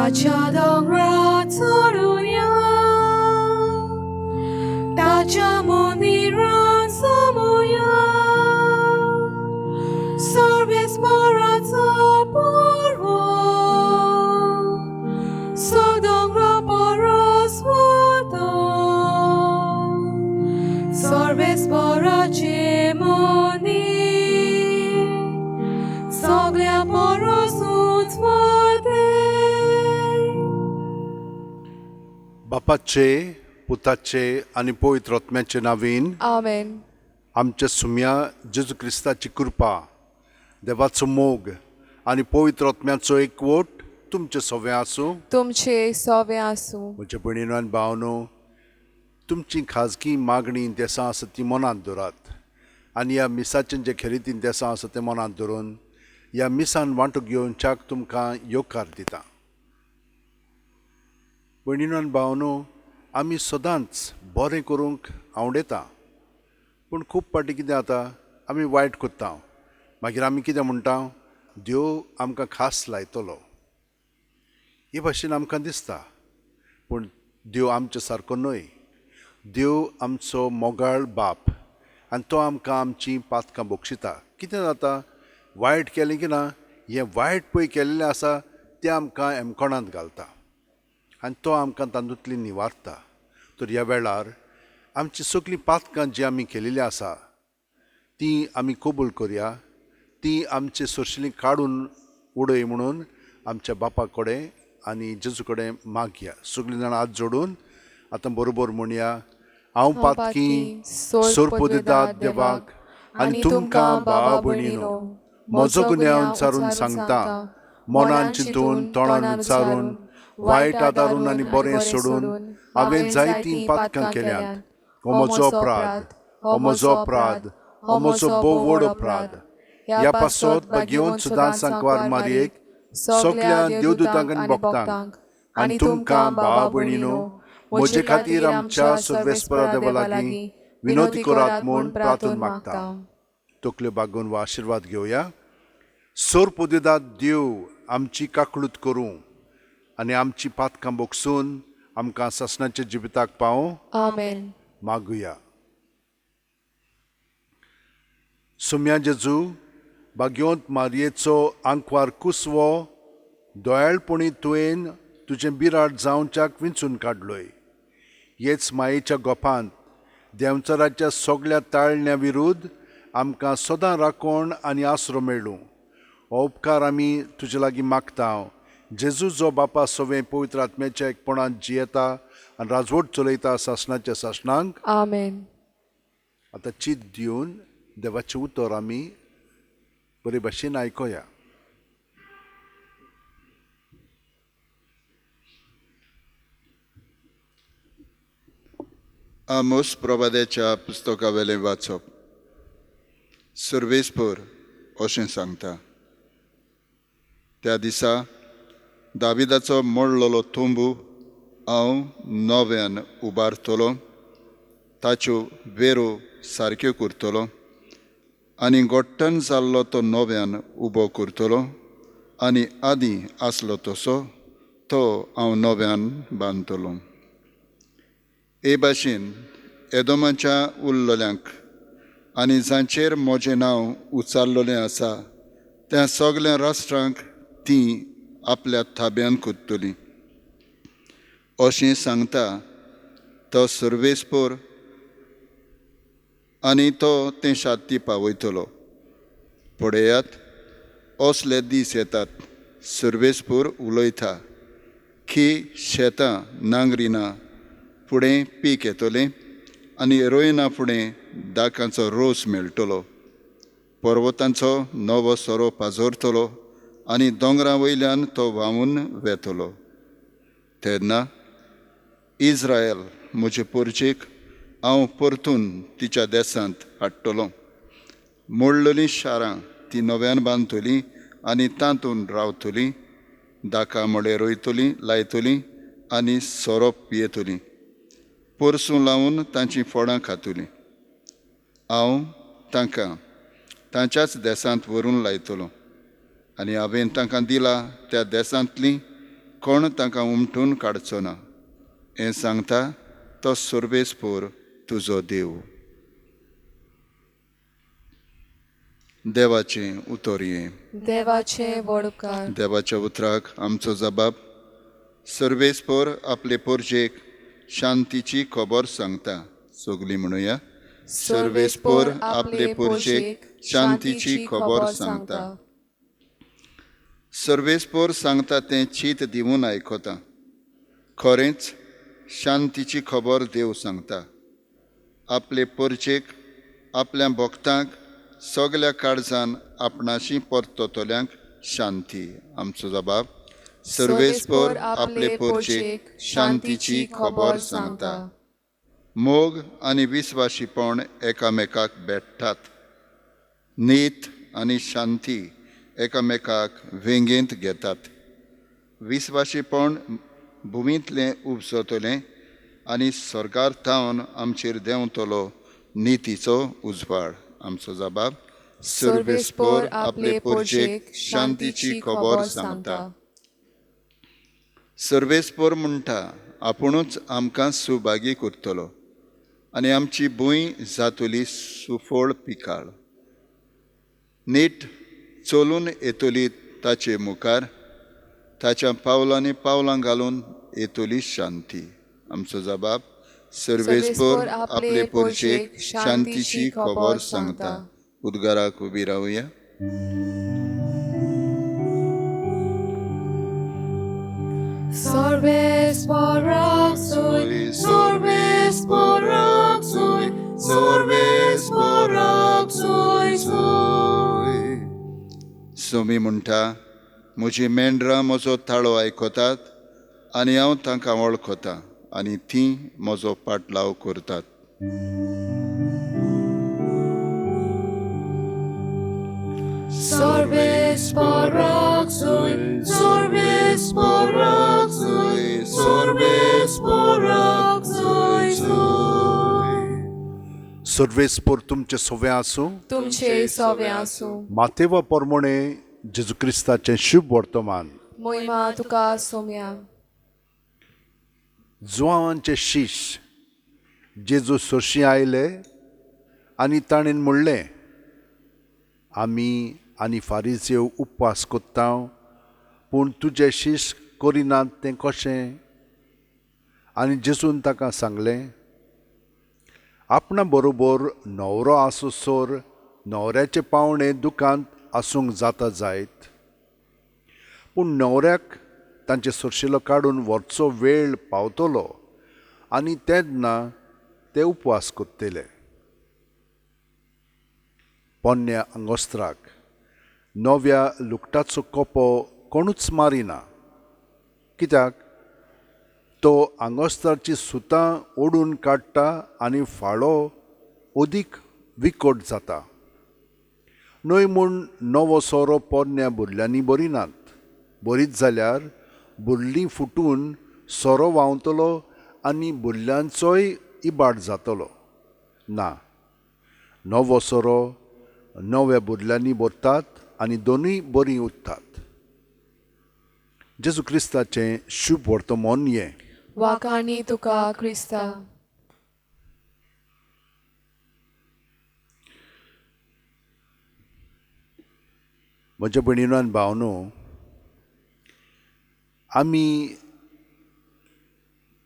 ताच्या दोंगरार चडुया, ताच्या मंदिरान जमुया. सर्वेस्पराचो पर्व, सो दोंगरा परस वता. सर्वेस्पराचें मंदीर सगळ्या परस उंच वतें. बापाचे, पुताचे आनी पवित्र आत्म्याचे नावीन. आमेन. आमच्या सुम्या जेजू क्रिस्ताची कृपा, देवाचो मोग आनी पवित्र आत्म्याचो एकवट तुमचे सगळें आसूं. तुमचे सोवे आसूं. म्हज्या भयणीनो आनी भावनो, तुमची खाजगी मागणी देसां आसा ती मनांत दवरात आनी ह्या मिसाचें जे खेरीतीन देसां आसा तें मनांत धरून ह्या मिसान वांटो घेवच्याक तुमकां येवकार दिता. भयणीनो आनी भावनो, आमी सदांच बरें करूंक आवडटा, पूण खूब फावटी कितें जाता, आमी वायट करता. मागीर आमी कितें म्हणटा? देव आमकां खास लायतलो हे भाशेन आमकां दिसता, पूण देव आमचे सारको न्हय. देव आमचो मोगाळ बाप आनी तो आमकां आमचीं पातकां बक्षिता. कितें जाता, वायट केलें की ना, हें वायट पळय केल्लें आसा तें आमकां एमकोणांत घालता आनी तो आमकां तातूंतली निवारता. तर ह्या वेळार आमची सगळीं पातकां जीं आमी केलेलीं आसा तीं आमी कबूल करया, तीं आमचे सोर्शिलीं काडून उडय म्हणून आमच्या बापा कडेन आनी जेजू कडेन मागया. सगळीं जाणां हात जोडून आतां बरोबर म्हणया: हांव पातकी सोरपोदेदाद देवाक आनी तुमकां भावा भयणीनो म्हजो गुन्यांव विचारून सांगता. मनान चिंतून, तोंडान विचारून, वायट आदारून आनी बरें सोडून हांवें जायतीं पातकां केल्यांत. हो म्हजो अपराध, हो म्हजो अपराध, हो म्हजो भोव व्हड अपराध. ह्या पासत भाग्यवंत सुदां सांकवार मारयेक, सगल्या देवदूतांक आनी भक्तांक आनी तुमकां भावा भयणीनो म्हजे खातीर आमच्या सर्वेस्परा देवा लागीं विनोदी करात म्हूण प्रार्थून मागता. तकल्यो बागोवन वा आशिर्वाद घेवया. सोर पुदेदाद देव आमची काकळूत करूं आनी आमची पातकां बोगसून आमकां सासणाच्या जिविताक पावों. आमेन. मागुया. सुम्या जेजू, भाग्यवंत मारयेचो आंकवार कुसवो दयाळपणी तुवें तुजें बिराड जावच्याक विंचून काडलोय. हेच मायेच्या गोपांत देंवचाराच्या सगळ्या ताळण्या विरुद्ध आमकां सदां राखण आनी आसरो मेळूं. हो उपकार आमी तुजे लागीं मागता, जेजू जो बापा सवें पवित्र आत्म्याच्या एकपणांत जियेता आनी राजवट चलयता सासणाच्या सासणांक. आमेन. आतां चीत दिवन देवाचें उतर आमी बरे भाशेन आयकुया. आमोस प्रवाद्याच्या पुस्तकावेलें वाचप. सर्वेस्पर अशें सांगता, त्या दिसा दाविदाचो मोडलेलो तंबू हांव नव्यान उबारतलो, ताच्यो वेरो सारक्यो करतलो आनी गोट्टन जाल्लो तो नव्यान उबो करतलो आनी आदीं आसलो तसो तो हांव नव्यान बांदतलो. हे भाशेन एदोमाच्या उरलेल्यांक आनी जांचेर म्हजें नांव उचारलेलें आसा त्या सगल्या राष्ट्रांक तीं आपल्या थाब्यान करतलीं अशें सांगता तो सर्वेस्पर आनी तो तें शाती पावयतलो. पळयात, असले दीस येतात, सर्वेस्पर उलयता, की शेतां नांगरिना फुडें पीक येतलें आनी रोयना फुडें दाकांचो रोस मेळटलो. पर्वतांचो नवो सोरो पाजरतलो आनी दोंगरा वयल्यान तो व्हांवून वेतलो. तेन्ना इस्रायल म्हजे पोरचेक हांव परतून तिच्या देसांत हाडटलो. मोडलेलीं शारां ती नव्यान बांदतलीं आनी तातूंत रावतलीं. दाका मळे रोयतलीं, लायतलीं आनी सोरो पियेतलीं. पोरसूं लावन तांचीं फळां खातलीं. हांव तांकां तांच्याच देसांत व्हरून लायतलो आनी हांवें तांकां दिला त्या देसांतलीं कोण तांकां उमटून काडचो ना. हें सांगता तो सर्वेस्पोर तुजो देव. देवाचें उतर हें. देवाचे व्हड उपकार. देवाच्या उतराक आमचो जबाब. सर्वेस्पोर आपले पोरजेक शांतीची खबर सांगता. सगलीं म्हणुया. सर्वेस्पोर आपले पोरजेक शांतीची खबर सांगता. सर्वेस्पोर सांगता तें चीत दिवन आयकता. खरेंच शांतीची खबर देव सांगता. आपले पोरजेक, आपल्या भक्तांक, सगल्या काळजान आपणाशी परततल्यांक शांती. आमचो जबाब. सर्वेस्पोर आपले पोरजेक शांतीची खबर सांगता. मोग आनी विस्वाशीपण एकामेकाक भेट्टात. नीत आनी शांती एकामेकाक वेंगेंत घेतात. विस्वाशीपण भुमींतलें उपजतलें आनी स्वर्गार थावन आमचेर देंवतलो नितीचो उजवाड. आमचो जबाब. सर्वेस्पोर आपले पोरजेक शांतीची खबर सांगता. सर्वेस्पोर म्हणटा आपुणूच आमकां सुभागी करतलो आनी आमची भूंय जातली सुफळ पिकाळ. नीट चलून येतली ताचे मुखार, ताच्या पावलांनी पावलां घालून येतली शांती. आमचो जबाब. सर्वेस्पोर आपले पोरजेक शांतीची खबर सांगता. उद्गाराक उबी रावया. सर्वेस्पोराक सुय, सर्वेस्पोराक सुय, सर्वेस्पोराक सुय सुय. सोमी म्हणटा, म्हजी मेंढरां म्हजो ताळो आयकतात आनी हांव तांकां वळखतां आनी तीं म्हजो पाटलाव करतात. सर्वेस्पोराक सुय, सर्वेस्पोराक सुय, सर्वेस्पोराक सुय सुय. सर्वेस्पोर तुमचें सवें आसूं. तुमचे सवे आसूं. मातेवा पोरमोणे जेजू क्रिस्ताचें शुभ वर्तमान. मोहिमा तुका सोम्या. जुवांचे शीश जेजू सरशीं आयले आनी ताणें म्हणलें, आमी आनी फारीजेव उपवास कोत्ता, पूण तुजे शीश करिनात तें कशें? आनी जेजून ताका सांगलें, आपणा बरोबर न्हवरो आसोसर न्हवऱ्याचे पावणे दुकांत आसूंक जाता जायत, पूण न्हवऱ्याक तांचे सरशिलो काडून व्हरचो वेळ पावतलो आनी तेन्ना ते उपवास करतले. पोन्न्या आंगोस्त्राक नव्या लुकटाचो कोपो कोणूच मारिना, कित्याक तो आंगोस्त्राची सुतां ओडून काडटा आनी फाळो अदीक विकट जाता. न्हय म्हूण नवो सोरो पोरण्या बुरल्यांनी बरिनात, बरीच जाल्यार बुरलीं फुटून सोरो व्हांवतलो आनी बुरल्यांचोय इबाड जातलो. ना, नवो सोरो नव्या बुरल्यांनी भरतात आनी दोनूय बरीं उरतात. जेजू क्रिस्ताचें शुभ वर्तमान हें. वाखाणी तुका क्रिस्ता. म्हज्या भयणीनो आनी भावनो, आमी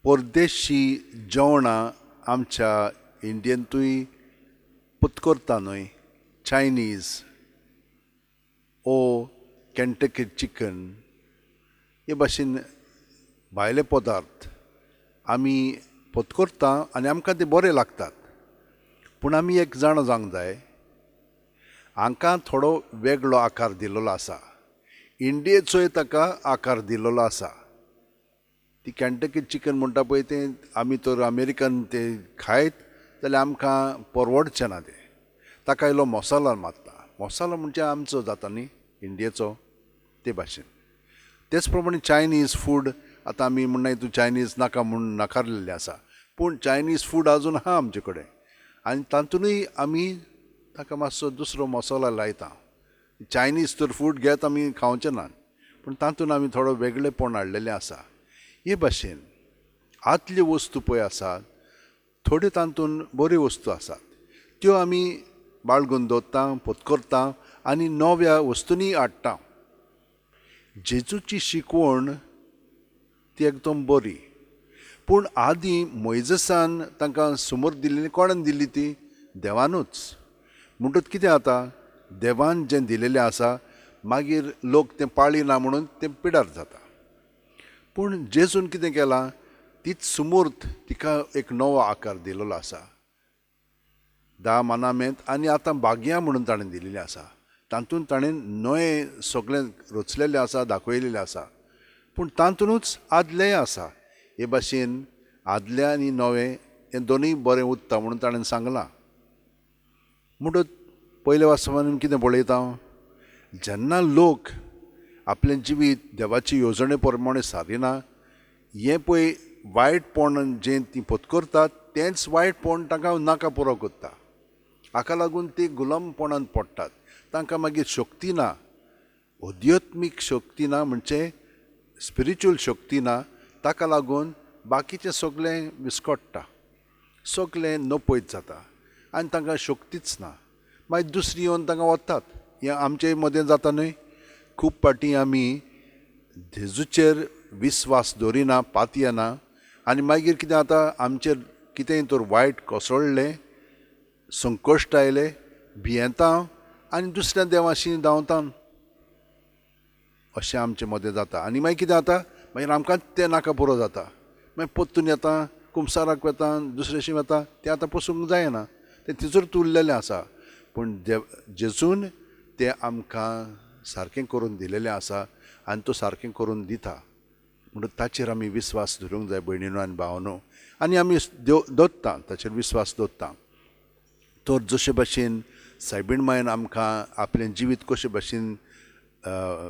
परदेशी जेवणां आमच्या इंडियेंतूय पत्करता न्हय. चायनीज ओ केंटकी चिकन हे भाशेन भायले पदार्थ आमी पत्करता आनी आमकां ते बरे लागतात. पूण आमी एक जाणा जावंक जाय, हांकां थोडो वेगळो आकार दिल्लो आसा, इंडियेचोय ताका आकार दिल्लो आसा. ती केंटकी चिकन म्हणटा पळय तें आमी तर अमेरिकन तें खायत जाल्यार आमकां परवडचें ना तें. ताका इल्लो मसालो मारता, मसालो म्हणजे आमचो जाता न्ही इंडियेचो, ते भाशेन. तेच प्रमाणे चायनीज फूड आतां आमी म्हणना तूं चायनीज नाका म्हूण नाकारलेलें आसा, पूण चायनीज फूड आजून आहा आमचे कडेन आनी तातूंतय आमी ताका मातसो दुसरो मसालो लायता. चायनीज तर फूड घेत आमी खावचें ना, पूण तातूंत आमी थोडो वेगळेपण हाडलेलें आसा. हे भाशेन आदल्यो वस्तू पळय आसात, थोड्यो तातूंत बऱ्यो वस्तू आसात, त्यो आमी बाळगून दवरता, पोतकरता आनी नव्या वस्तूंनी हाडटा. जेजूची शिकवण ती एकदम बरी, पूण आदीं मोयजसान तांकां सुमूर दिल्ली, कोणान दिल्ली ती? देवानूच. म्हणटकच कितें जाता, देवान जें दिलेलें आसा मागीर लोक तें पाळिना म्हणून तें पिडार जाता. पूण जेजून कितें केलां, तीच सुमूर्त तिका एक नवो आकार दिलेलो आसा, 10 मानामेंत आनी आतां बागयां म्हणून ताणें दिलेलें आसा. तातूंत ताणें नवें सगळें रचलेलें आसा, दाखयलेलें आसा, पूण तातूंतच आदलेंय आसा. हे भाशेन आदलें आनी नवें हें दोनूय बरें उत्ता म्हणून ताणें सांगलां. म्हणटच पयल्या वास्तवान कितें पळयता, जेन्ना लोक आपलें जिवीत देवाची येवजणे प्रमाणे सारिना, हें पळय वायटपण जें तीं पत्करतात तेंच वायटपण तांकां नाका पुरो करता. हाका लागून ती गुलामपणान पडटात, तांकां मागीर शक्ती ना, अध्यात्मीक शक्ती ना, म्हणजे स्पिरिच्युअल शक्ती ना. ताका लागून बाकीचें सगळें विस्कट्टा, सगळें नपयत जाता आनी तांकां शक्तीच ना. मागीर दुसरी येवन तांकां वतात. हें आमचे मदें जाता न्हय, खूब फावटी आमी जेजूचेर विस्वास दवरिना, पातयेना आनी मागीर कितें जाता, आमचेर कितेंय तर वायट कोसळ्ळें, संकश्ट आयलें, भियेता आनी दुसऱ्या देवाशी धांवता, अशें आमचे मदें जाता. आनी मागीर कितें जाता, मागीर आमकां तें नाका पुरो जाता, मागीर परतून येता, कुमसाराक वता, दुसऱ्याशी वता, तें आतां पोसूंक जायना, तें तिचोच उरलेलें आसा. पूण देव जेजून तें आमकां सारकें करून दिलेलें आसा आनी तो सारकें करून दिता. म्हणून ताचेर आमी विस्वास धरूंक जाय भयणीनो आनी भावनो, आनी आमी दवरता, ताचेर विस्वास दवरता. तर जशे भाशेन सायबीण मायन आमकां आपलें जिवीत कशे भाशेन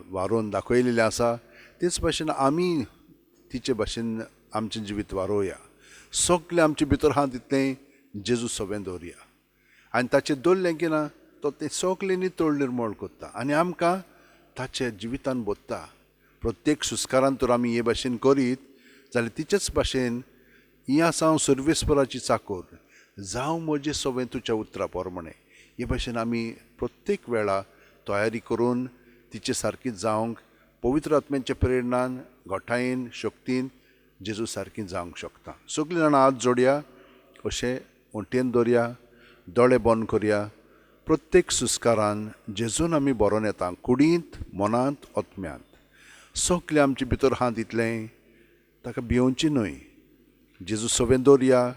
वारोवन दाखयलेलें आसा, तेच भाशेन आमी तिचे भाशेन आमचें जिवीत वारोवया. सगळें आमचे भितर आहा तितलें जेजू सगळें दवरया आनी ताचेर दवरलें की ना, तो तें सगळें नितळ निर्मळ करता आनी आमकां ताच्या जिवितान बोत्ता. प्रत्येक सुस्कारान तर आमी हे भाशेन करीत जाल्यार तिचेच भाशेन ही आसा हांव सर्वेस्पराची चाकोर, जावं म्हजें सगळें तुज्या उतरा प्रमाणें. हे भाशेन आमी प्रत्येक वेळा तयारी करून तिचे सारकी जावंक पवित्र आत्म्याच्या प्रेरणान, घटायेन, शक्तीन जेजू सारकी जावंक शकता. सगळीं जाणां हात जोडया, अशें वण्टेन दवरया, दोळे बंद करया. प्रत्येक सुस्कारान जेजून आमी बरोवन येता, कुडींत, मनांत, आत्म्यांत. सगळें आमचे भितर आहा तितलें ताका भियोवचें न्हय. जेजू सगळें दवरया,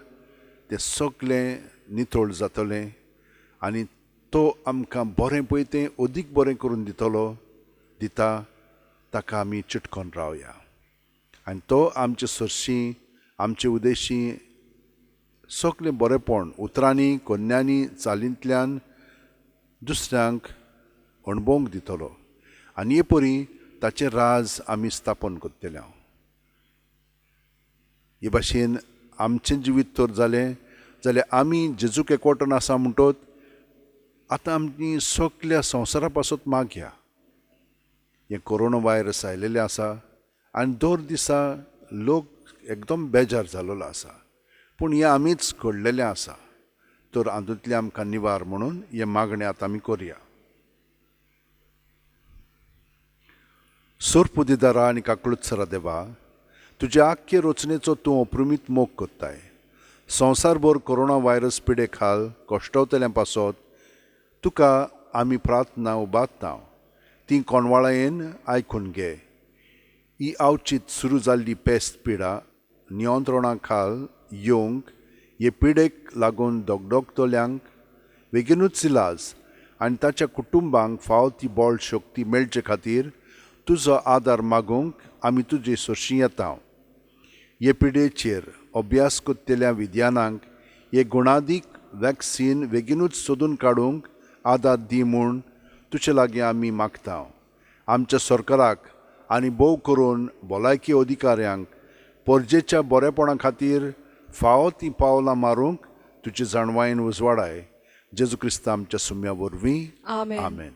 तें सगळें नितळ जातलें आनी तो आमकां बरें पळय तें अदीक बरें करून दितलो, दिता. ताका आमी चिटकोन रावया आनी तो आमचे सरशी, आमचे उदेशी सगळें बरेंपण उतरांनी, कोन्यांनी, चालींतल्यान दुसऱ्यांक अणभवंक दितलो आनी हे परी ताचें राज आमी स्थापन करतले. हांव हे भाशेन आमचें जिवीत तर जालें जाल्यार आमी जेजूक एकवटन आसा म्हणटत आतां आमी सगल्या संवसारा पासत मागया. हें कोरोना व्हायरस आयलेलें आसा आनी दर दिसा लोक एकदम बेजार जाल्लो आसा, पूण हें आमीच घडलेलें आसा. तर हातूंतलें आमकां निवार म्हणून हें मागणें आतां आमी करया. सोरपुदिदारा आनी काकळुत्सरा देवा, तुज्या आख्खे रचनेचो तूं अप्रमीत मोग करताय. संवसारभर कोरोना व्हायरस पिडे खाल कश्टवतल्यां पासत तुका आमी प्रार्थना उबारता, ती कोणवाळायेन आयकून घे. ही आवचीत सुरू जाल्ली पेस्त पिडा नियंत्रणा खाल येवंक हे पिडेक लागून दगदगतल्यांक बेगीनूच इलाज आनी ताच्या कुटुंबांक फाव ती बळ शक्ती मेळचे खातीर तुजो आदार मागूंक आमी तुजे सरशी येता. हे पिडेचेर अभ्यास करतल्या विज्ञानांक हे गुणादीक वॅक्सीन बेगीनूच सोदून काडूंक आदार दी म्हूण तुजे लागीं आमी मागता. आमच्या सरकाराक आनी भोव करून भलायकी अधिकाऱ्यांक परजेच्या बरेपणा खातीर फावो तीं पावलां मारूंक तुजे जाणवायेन उजवाडाय. जेजू क्रिस्ता आमच्या सुम्या वरवीं, आमेन.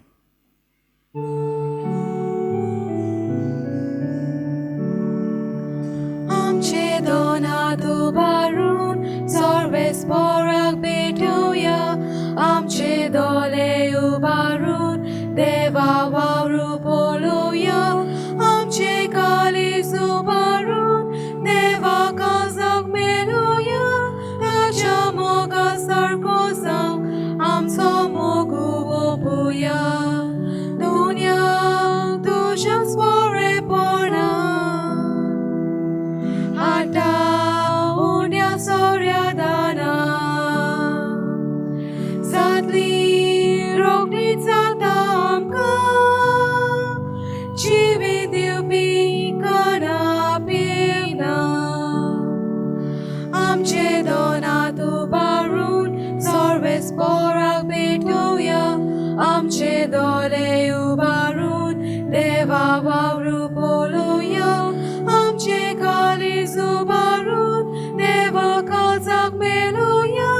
दोनात उबारून सर्वेस्पराक भेटुया आमचे दोले उबारून देवा वावरू पळोवया आमचे काळीज उबारून देवा काजाक मेळुया ताच्या मोगा सारको जावं आमचो मोग ओपुया दुनिया तुज्याच बरेपणा हाडटा उण्या सोऱ्या दाना जातली रोखडीच जाता आमकां जिवीत दिवपी खाणा पिना आमचे दोनात उबारून सर्वेस्पराक भेटुया आमचे दोले उबारून देवा वावरू पळोवया आमचे काळीज उबारून देवा काळजाक मेळुया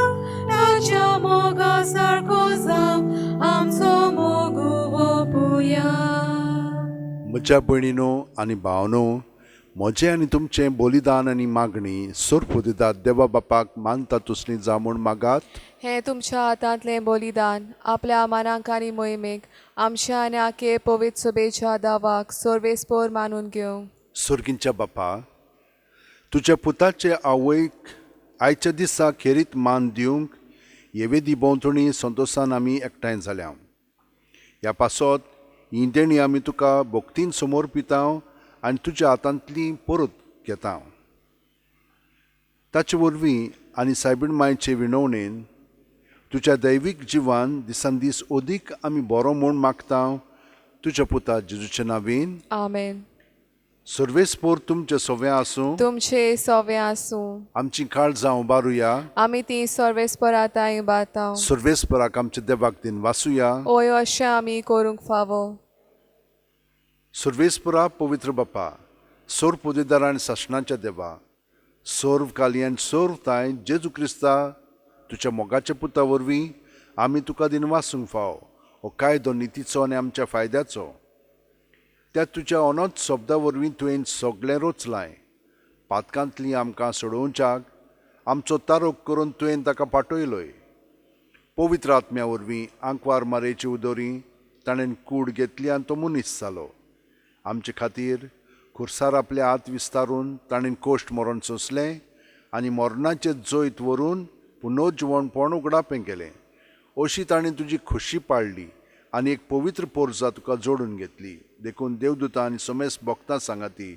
ताच्या मोगा सारको जावं आमचो मोग ओपुया. म्हज्या भयणीनो आनी भावनो, म्हजें आनी तुमचें बलिदान आनी मागणी सोरपुदिदात देवा बापाक मानता तसली जावं म्हूण मागात. हें तुमच्या हातांतलें बलिदान आपल्या मानाक आनी मोहिमेक आमच्या आनी आखे पवित्र सभेच्या दावाक सर्वेस्पोर मानून घेवं. सोर्गींच्या बापा, तुज्या पुताचे आवयक आयच्या दिसा खेरीत मान दिवंक हे वेदी भोंवतणी संतोशान आमी एकठांय जाल्या. ह्या पासत ही देणी आमी तुका भक्तीन समर्पिता आनी तुज्या हातांतली परत घेता. ताचे वरवीं आनी सायबीण मायचे विनवणेन तुज्या दैवीक जिवान दिसान दीस अदीक आमी बरो म्हूण मागता तुज्या पुता जेजूच्या नांवेन. आमेन. सर्वेस्पोर तुमचे सवें आसूं. तुमचे सवें आसूं. आमची काळजां उबारुया. आमी ती सर्वेस्परा तांय उबारता. सर्वेस्पराक आमच्या देवाक दिन वासुया. ओय अशें आमी करूंक फावो. सर्वेस्परा पवित्र बापा, सोर पुदेदार आनी सासणाच्या देवा, सर्व काली आनी सर्व तांय जेजू क्रिस्ता तुज्या मोगाच्या पुता वरवीं आमी तुका दिन वासूंक फाव. हो कायदो नितीचो आनी आमच्या फायद्याचो. त्या तुज्या अनोत शब्दा वरवीं तुवें सगळें रोचलाय. पातकांतली आमकां सोडोवच्याक आमचो तारोक करून तुवें ताका पाठयलोय. पवित्र आत्म्या वरवीं आंकवार मारेची उदोरी ताणें कूड घेतली आनी तो मनीस जालो. आमचे खातीर खुर्सार आपले हात विस्तारून ताणें कोश्ट मरण सोंसलें आनी मरणाचें जैत व्हरून पुनर्जिवणपण उगडापें केलें. अशी ताणें तुजी खोशी पाळ्ळी आनी एक पवित्र पोरजा तुका जोडून घेतली. देखून देवदूता आनी समेस्त भक्तां सांगाती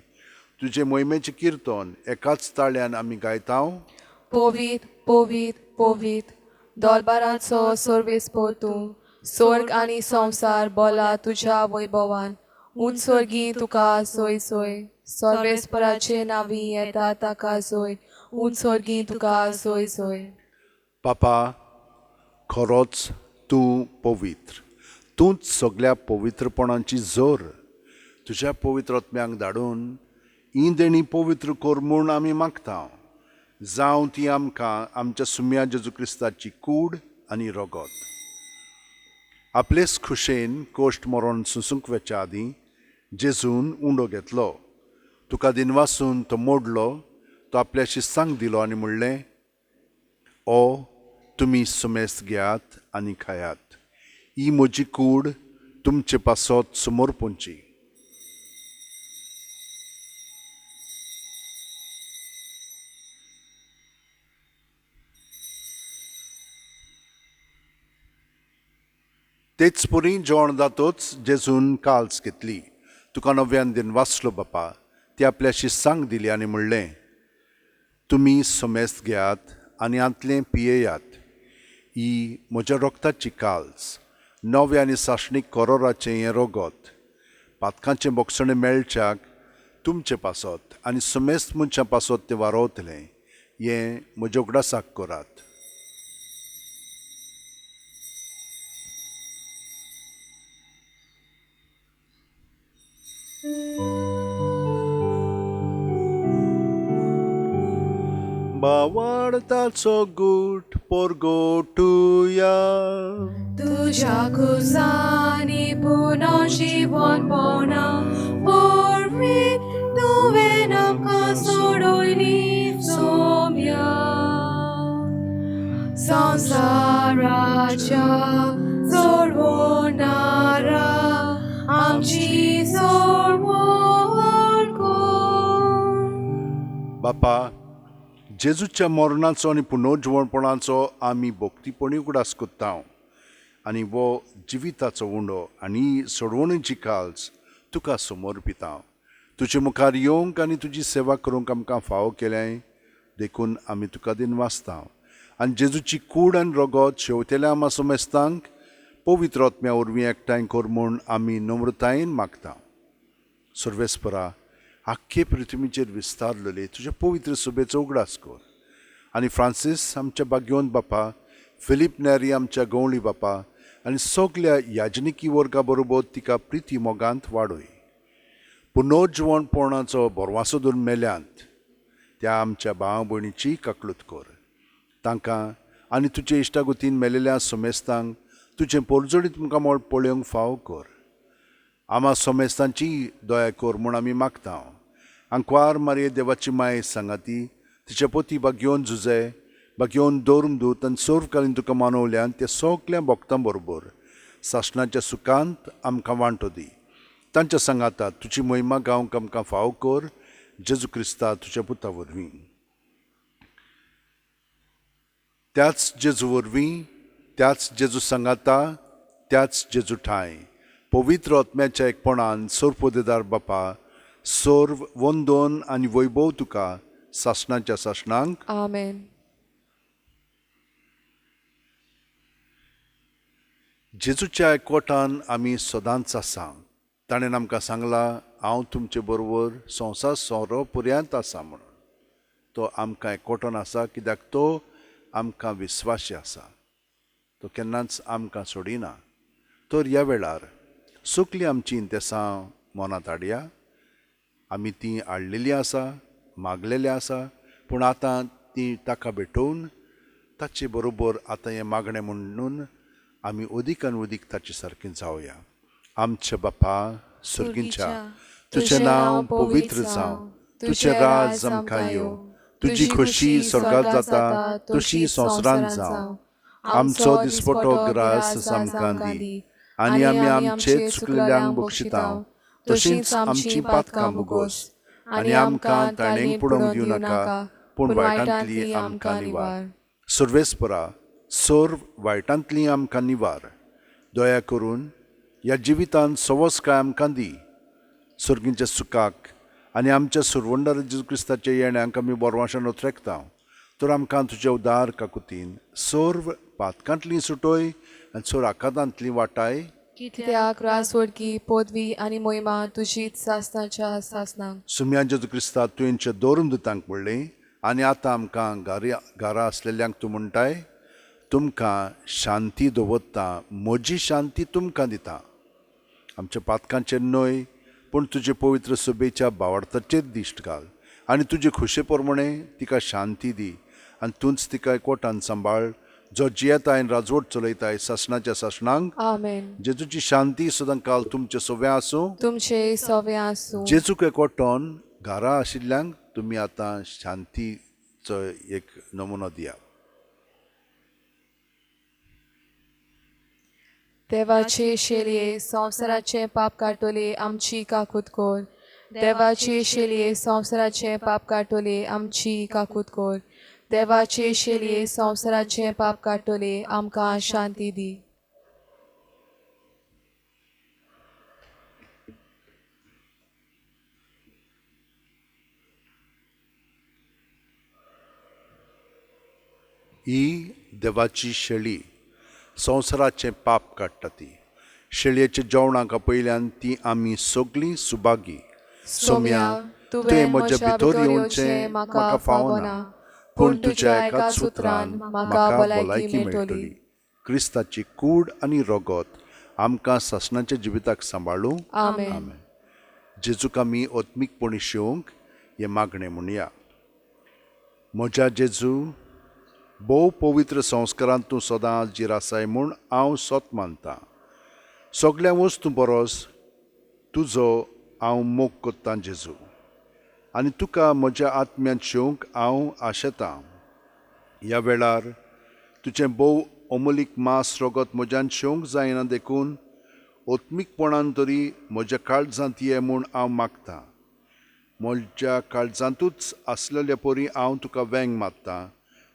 तुजे मोहिमेचें किर्तन एकाच ताळ्यान आमी गायता. पवित्र पवित्र पवित्र दोलबाराचो सर्वेस्पोर तूं, स्वर्ग आनी संवसार बोला तुज्या वैभवान. उंच स्वर्गी तुका सोय सोय, सर्वेस्पराचे नांवी येता ताका सोय, उंच स्वर्गी तुका सोय सोय. पापा, खरोच तूं पवित्र, तूंच सगळ्या पवित्रपणाची जोर. तुज्या पवित्र आत्म्यांक धाडून ही देणी पवित्र कर म्हूण आमी मागता. जावं ती आमकां आमच्या सुम्या जेजू क्रिस्ताची कूड आनी रगत. आपलेच खुशेन कोश्ट मरण सोंसूंक वचच्या आदीं जेजून उंडो घेतलो, तुका दिनवासून तो मोडलो, तो आपल्या शिस्तांक दिलो आनी म्हणलें, ओ तुमी सुमेस्त घेयात आनी खायात, ही म्हजी कूड तुमचे पासत समर्पणची. तेच परी जेवण जातोच जेजून काल्स घेतली, तुका नव्यान दिन वाचलो बापा, ती आपल्या शिस्तांक दिली आनी म्हणलें, तुमी समेस्त घेयात आनी हांतलें पियेयात, ही म्हज्या रक्ताची काल्स, नव्या आनी सासणीक करोराचें हें रगत, पातकांचें बोगसणें मेळच्याक तुमचे पासत आनी समेस्त मनशां पासत तें वारोवतलें, हें म्हज्या उगडासाक करात. बावाडताचो गूट पोरगोटुया. तुज्या खुर्सांनी पुनर्जिवनपणा वरवीं तुवें आमकां सोडयली. संवसाराच्या सोडवणारा आमची सोडवण कर. बापा, जेजूच्या मरणाचो आनी पुनर्जिवणपणाचो आमी भक्तीपणी उगडास कोत्ता आनी वो जिविताचो उंडो आनी सोडवणीची काल्स तुका समर्पिता. तुजे मुखार येवंक आनी तुजी सेवा करूंक आमकां फावो केल्याय देखून आमी तुका दिनवासता आनी जेजूची कूड आनी रगत शेवतेल्या आमा समेस्तांक पवित्र आत्म्या वरवीं एकठांय कर म्हूण आमी नम्रतायेन मागता. सर्वेस्परा, आख्खे पृथ्वीचेर विस्तारलेले तुज्या पवित्र सभेचो उगडास कर आनी फ्रांसीस आमच्या भाग्यवंत बापा, फिलीप नेरी आमच्या गवळी बापा आनी सगल्या याजनिकी वर्गा बरोबर तिका प्रिती मोगांत वाडय. पुनर्जिवणपणाचो भरवासो धरून मेल्यांत त्या आमच्या भाव भयणीची काकलूत कर. तांकां आनी तुजे इश्टागतीन मेलेल्या समेस्तांक तुजें पोरजोडीत मुखामळ पळोवंक फावो कर. आमा समेस्तांची दया कर म्हूण आमी मागता. आंकवार मारये देवाची माय सांगाती तिच्या पोती बागयोवन झुजे बागयोवन दवरून दूत आनी सर्वकालीन तुका मानवल्यान त्या सगल्या भक्तां बरोबर सासणाच्या सुखांत आमकां वांटो दी. तांच्या सांगाता तुजी महिमा गावंक आमकां फावो कर, जेजू क्रिस्ता तुज्या पुता वरवीं. त्याच जेजू वरवीं, त्याच जेजू सांगाता, त्याच जेजू ठांय पवित्र आत्म्याच्या एकपणान सर्वपदेदार बापा, सर्व वंदन आनी वैभव तुका सासणाच्या सासणांक. आमेन. जेजूच्या एकवटान आमी सदांच आसा. ताणें आमकां सांगलां, हांव तुमचे बरोबर संवसार सोरो पर्यंत आसा म्हणून. तो आमकां एकवटान आसा कित्याक तो आमकां विस्वाशी आसा. तो केन्नाच आमकां सोडिना. तर ह्या वेळार सगलीं आमचीं इंतेसां मनांत हाडया. आमी तीं हाडलेलीं आसा, मागलेलीं आसा, पूण आतां तीं ताका भेटोवन ताचे बरोबर आतां हें मागणें म्हणून आमी अदीक आनी अदीक ताचे सारकें जावया. आमच्या बापा सर्गींच्या, तुजें नांव पवित्र जावं, तुजें राज आमकां येवं, तुजी खोशी स्वर्गांत जाता तशी संवसारांत जावं. आमचो दिसपटो ग्रास आमकां दी आनी आमी आमचे चुकलेल्यांक बक्षिता तशींच आमचीं पातकां भोगोस आनी आमकां ताणेंक पडोवंक दिवं नाका, पूण वायटांतली आमकां निवार. सर्वेस्परा, सर्व वायटांतली आमकां निवार. दया करून ह्या जिवितांत सवसकाय आमकां दी. सर्गींच्या सुखाक आनी आमच्या सुरवंडार जेजू क्रिस्ताच्या येण्याक आमी बोरवाशान ओत्रेकता. तर आमकां तुज्या उदार काकुतीन सर्व पातकांतली सुटोय आनी सर्व आकांतांतली वाटाय. कित्याक रासवडकी पदवी आनी मोहिमा तुजीच सासणाच्या सासणाक. सुम्या जेजू क्रिस्ता, तुवेंच्या दवरून दुतांक म्हणलें आनी आतां आमकां घरा आसलेल्यांक तूं म्हणटाय, तुमकां शांती दवरता, म्हजी शांती तुमकां दिता. आमच्या पातकांचेर न्हय पूण तुजे पवित्र सभेच्या बावडताचेर दिश्ट घाल आनी तुजे खोशे प्रमाणे तिका शांती दी आनी तूंच तिका एकवटान सांबाळ, जो जियेताय आनी राजवट चलयताय सासणाच्या सासणांक. आमेन. जेजूची शांती सदां काल तुमचे सव्या आसूं. तुमचे सवे आसूं. जेजूक एकवटोन घरा आशिल्ल्यांक तुमी आतां शांतीचो एक नमुनो दिया. देवाचे शेलये संवसाराचे पाप काडटले आमची काकूत कर. देवाचे शेलये संवसाराचे पाप काडटले आमची काकूत कर. देवाचे शेलये संवसाराचे पाप काडटले आमकां शांती दी. ही देवाची शेळी संवसाराचें पाप काडटा. ती शेळयेच्या जेवणाक आपयल्यान ती आमी सगळीं सुभागी. सोम्या, तुवें म्हज्या भितर येवचें म्हाका फावना, पूण तुज्या एकाच सुत्रान म्हाका भलायकी मेळटली. क्रिस्ताची कूड आनी रगत आमकां सासणाच्या जिविताक सांबाळूं. आमेन. आमेन. जेजूक आमी आत्मीकपणी शेवंक हें मागणें म्हणया. म्हज्या जेजू, भोव पवित्र संस्कारांत तूं सदां हाजीर आसाय म्हूण हांव सत मानतां. सगल्या वस्तूं परस तुजो हांव मोग कोत्तां जेजू, आनी तुका म्हज्या आत्म्यांत शेवंक हांव आशेतां. ह्या वेळार तुजें भोव अमोलीक मांस रगत म्हज्यान शेवंक जायना देखून ओत्मीकपणान तरी म्हज्या काळजांत ये म्हूण हांव मागतां. म्हज्या काळजांतूच आसलेले परी हांव तुका वेंग मारतां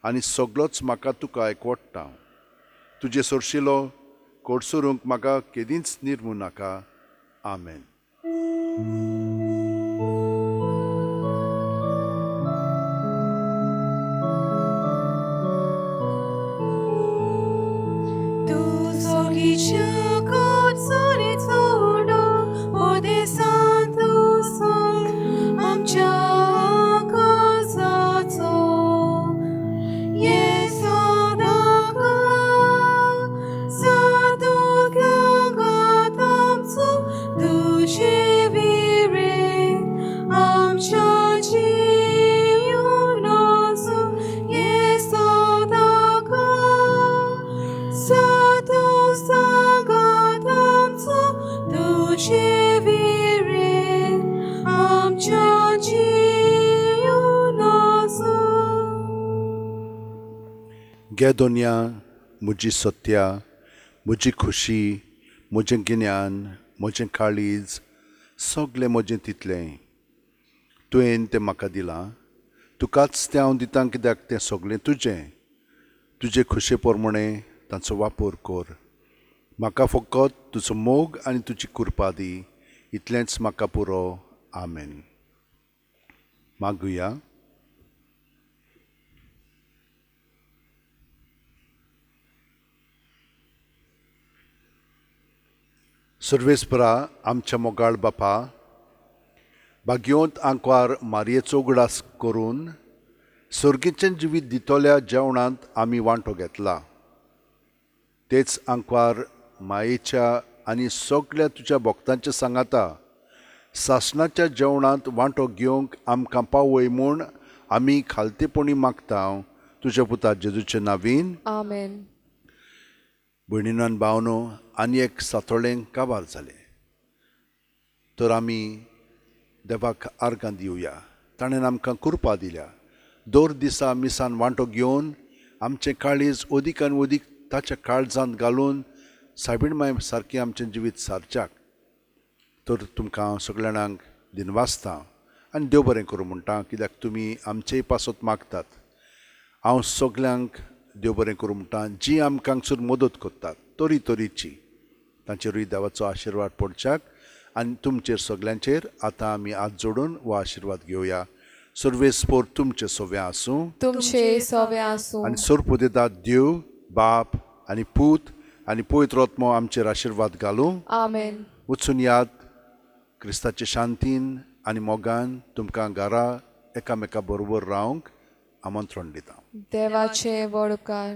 आनी सगळोच म्हाका तुका एकवडटा. तुजे सरशिलो कोडसरूंक म्हाका केदींच निर्मू नाका. आमेन. तूं सोगीच्या कोटसरी चोडो ओदेसान तूं सोग आमच्या काजाचो ये सदाका सातूंतल्या गातामचो तुजे विरे आमच्या जिवनाचो ये सदाका सातू सांगात आमचो तुजे विरे आमच्या जिवनाचो. गे दोनया म्हजी सत्या, म्हजी खुशी, म्हजें गिन्यान, म्हजें काळीज, सगलें म्हजें तितलें तुवें तें म्हाका दिलां. तुकाच तें हांव दितां कित्याक तें सगलें तुजें. तुजे खुशे प्रमाणें तांचो वापर कर. म्हाका फकत तुजो मोग आनी तुजी कृपा दी, इतलेंच म्हाका पुरो. आमेन. मागुया. सर्वेस्परा आमच्या मोगाळ बापा, भाग्योंत आंकवार मारयेचो उगडास करून सर्गीचें जिवीत दितल्या जेवणांत आमी वांटो घेतला. तेच आंकवार मायेच्या आनी सगळ्या तुज्या भक्तांच्या सांगाता सासणाच्या जेवणांत वांटो घेवंक आमकां पावय म्हूण आमी खालतेपणी मागता तुज्या पुता जेजूचे नावीन. आमेन. भयणीनो आनी भावनो, आनी एक सातोळें काबार जालें तर आमी देवाक आर्गां दिवया. ताणें आमकां कृपा दिल्या. दर दिसा मिसान वांटो घेवन आमचें काळीज अदीक आनी अदीक ताच्या काळजांत घालून सायबीण माय सारकें आमचें जिवीत सारच्याक. तर तुमकां हांव सगल्या जाणांक दिनवासता आनी देव बरें करूं म्हणटा कित्याक तुमी आमचेय पासत मागतात. हांव सगल्यांक देव बरें करूं म्हणटा जी आमकां हांगसर मदत करतात तरी तरेची, तांचेरूय देवाचो आशिर्वाद पडच्याक आनी तुमचेर सगल्यांचेर आतां आमी हात जोडून हो आशिर्वाद घेवया. सर्वेस्पोर तुमचे सोव्या आसूं, तुमचे सवे आसूं. आनी सोरपुदेदात देव बाप आनी पूत आनी पवित्र आत्मो आमचेर आशिर्वाद घालूं. आमेन. वचून याद क्रिस्ताचे शांतीन आनी मोगान तुमकां घरा एकामेका बरोबर रावंक आमंत्रण दिता. देवाचे व्हड उपकार.